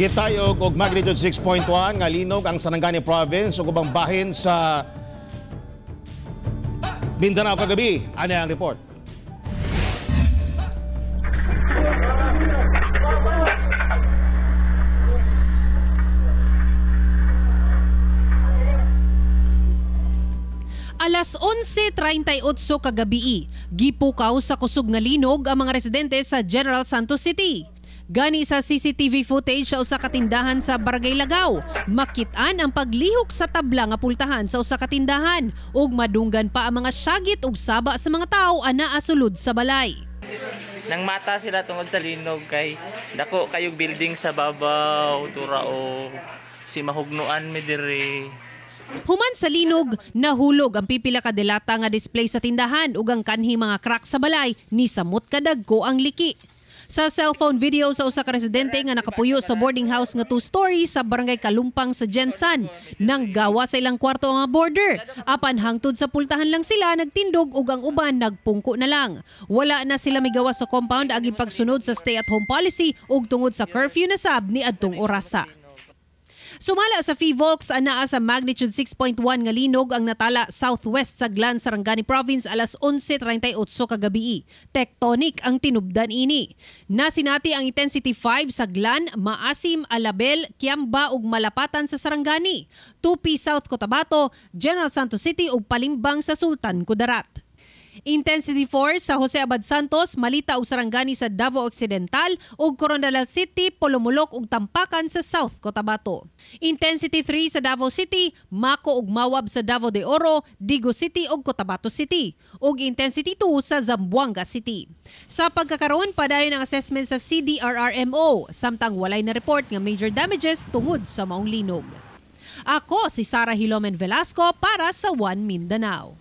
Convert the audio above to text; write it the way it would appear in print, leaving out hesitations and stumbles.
Gitayog og magnitude 6.1 nga linog ang Sarangani Province ug ubang bahin sa Mindanao kagabi. Ano ang report? Alas 11:38 kagabi, gipukaw sa kusog nga linog ang mga residente sa General Santos City. Gani sa CCTV footage sa usa ka tindahan sa Barangay Lagaw, makit-an ang paglihok sa tabla nga pultahan sa usa ka tindahan ug madunggan pa ang mga syagit ug saba sa mga tawo anaa sulod sa balay. Nang mata sila tungod sa linog kay dako kayog building sa babaw, tura o si mahugnuan mi diri. Human sa linog, nahulog ang pipila ka delata nga display sa tindahan ug ang kanhi mga crack sa balay ni samot kadagko ang liki. Sa cellphone video sa usa ka residente nga nakapuyo sa boarding house nga 2-story sa Barangay Kalumpang sa Gensan, nang gawa sa ilang kwarto ang border. Apan hangtod sa pultahan lang sila nagtindog ug ang uban nagpungko na lang. Wala na sila migawas sa compound agi pagsunod sa stay-at-home policy ug tungod sa curfew na sab ni adtong orasa. Sumala sa PHIVOLCS, anaa sa magnitude 6.1 nga linog ang natala southwest sa Glan, Sarangani Province alas 11:38 kagabi. Tectonic ang tinubdan ini. Nasinati ang intensity 5 sa Glan, Maasim, Alabel, Kiamba ug Malapatan sa Sarangani, Tupi, South Cotabato, General Santos City ug Palimbang sa Sultan Kudarat. Intensity 4 sa Jose Abad Santos, Malita ug Sarangani sa Davao Occidental ug Coronadal City, Polomolok ug Tampakan sa South Cotabato. Intensity 3 sa Davao City, Mako ug Mawab sa Davao de Oro, Digo City ug Cotabato City ug intensity 2 sa Zamboanga City. Sa pagkakaroon, padayon ang assessment sa CDRRMO samtang walay na report nga major damages tungod sa maong linog. Ako si Sara Hilomen Velasco para sa One Mindanao.